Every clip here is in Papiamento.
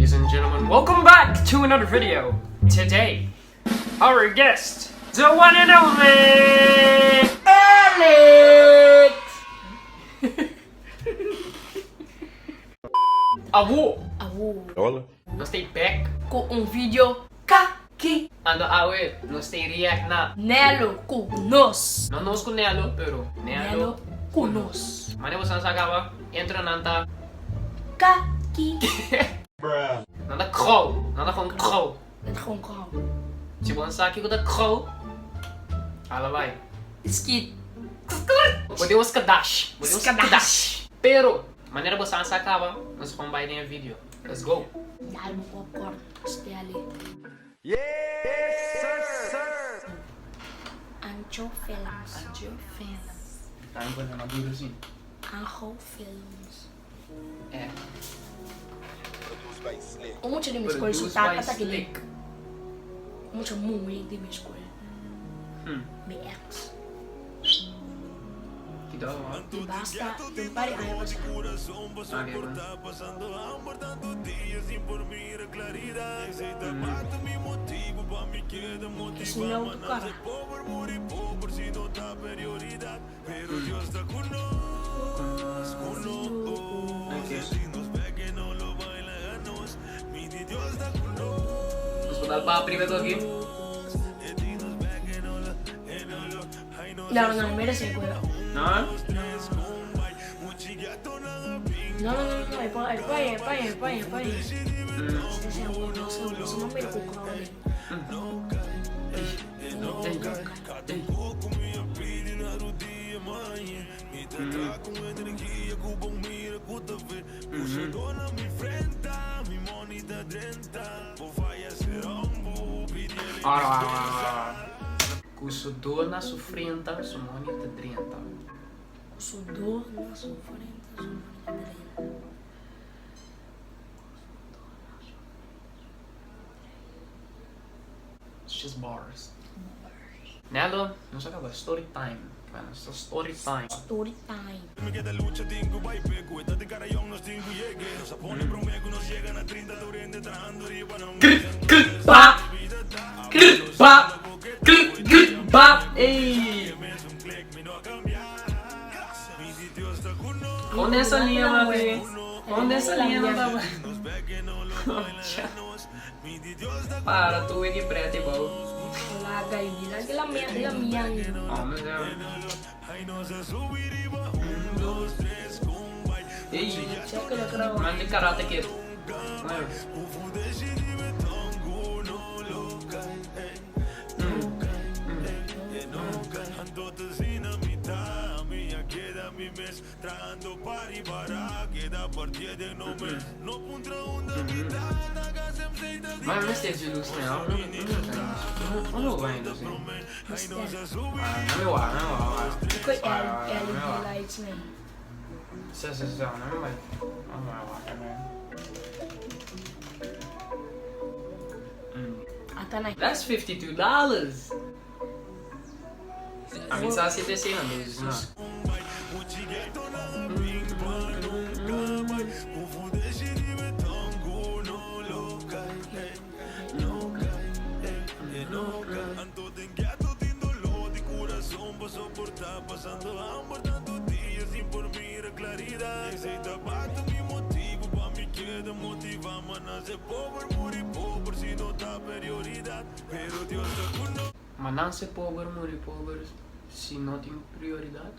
Ladies and gentlemen, welcome back to another video. Today, our guest, the one and only Alex! Awo! Awo. Hola. Nos ta back. Ku un video kaki. Ando awe nos ta react na. Nelo ku nos. No nos ku Nelo, pero Nelo Nelo ku nos. Mane boso sa kaba, intro nan ta. Kaki. Nan ta crow, nan ta gewoon crow. Nan ta gewoon crow. Si bo sa kiko ta crow, hala bai. Skit. Bo tin un skadash. Bo tin un skadash. Pero, manera bo sa kaba, nos gewoon bai den e video. Let's go. Dal bo popcorn, steli. Ancho Films. Ancho Films. Tambe por na duro si. Ancho Films. Eh. Un mucha di mi skol su tata ta kilik. Un mucha muhe di mi skol. Mi ex. Di basta di un par di aña pasá. Es un auto kara. Nos por dal pa primer aki. No, no, merece cuero. No? No, no, no, no, e poi, e poi, e poi, e poi. Se se no se no se mira ku krone. Ora, ora, ora, ora. Ku su dor na su frenta, su moni ta drenta. Ku su dor na su frenta, su moni ta drenta. It's just bars. Nelo, nos a caba story time. Bueno, nos ta story time. Story time. Kr kr ba kr ba kr kr ba ey. Con esa linha mami. Con esa linha no ta Para tu wiki preti bou. Laga y laga la mia la mia. Oh, meu Deus. Ey, man di Karate Kid. Ma mi mester dje lus ne, no no bai lus ne. Ah, no mi wak, no mi wak. Kiko LED lights ne? Sa sa sa, no mi bai. No mi wak. That's $52. Ami sa si te sina dus no. Ma nanse pober muri pober si no tin prioridad?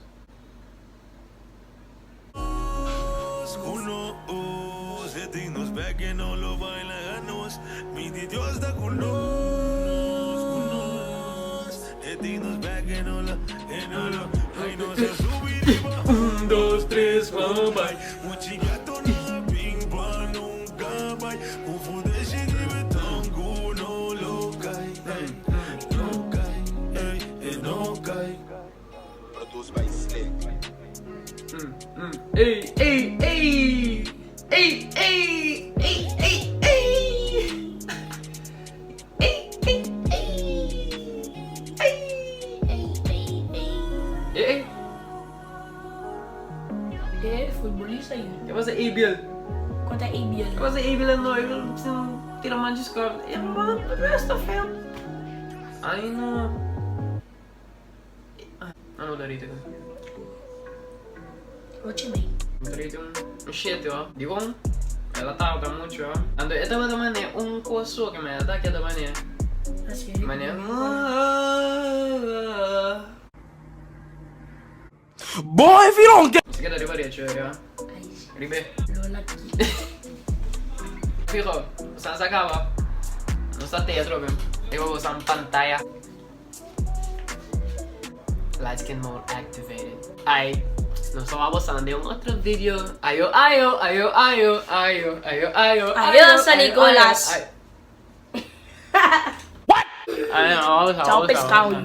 Un dos tres ban bai. Ey ey ey ey ey ey ey ey ey ey ey ey ey. E futbolista yu. Ke pasa Abiel? Kon ta Abiel? Ke pasa Abiel no? Tira man Discord. E bes ta feo. Ay no. Ano ta rating? Ocho y mei. Mi ta rating un shete oh. Dikon? El a tarda mucho. Anto e tabata mane un kos so ke mi a ta keda mane. Mane. Boy if you don't get. Mi sa keda riba derecho ya. Riba e. Lola ki. Fijo, bosan sa kaba. Nos ta te atrobe. Riba bosan pantaya. Light skin mode activated. Ay, nos ta wak bosan den un otro video. Ayo ayo, ayo ayo, ayo, ayo ayo. Ayo San Nicolas. Ay, no, Chao pescado.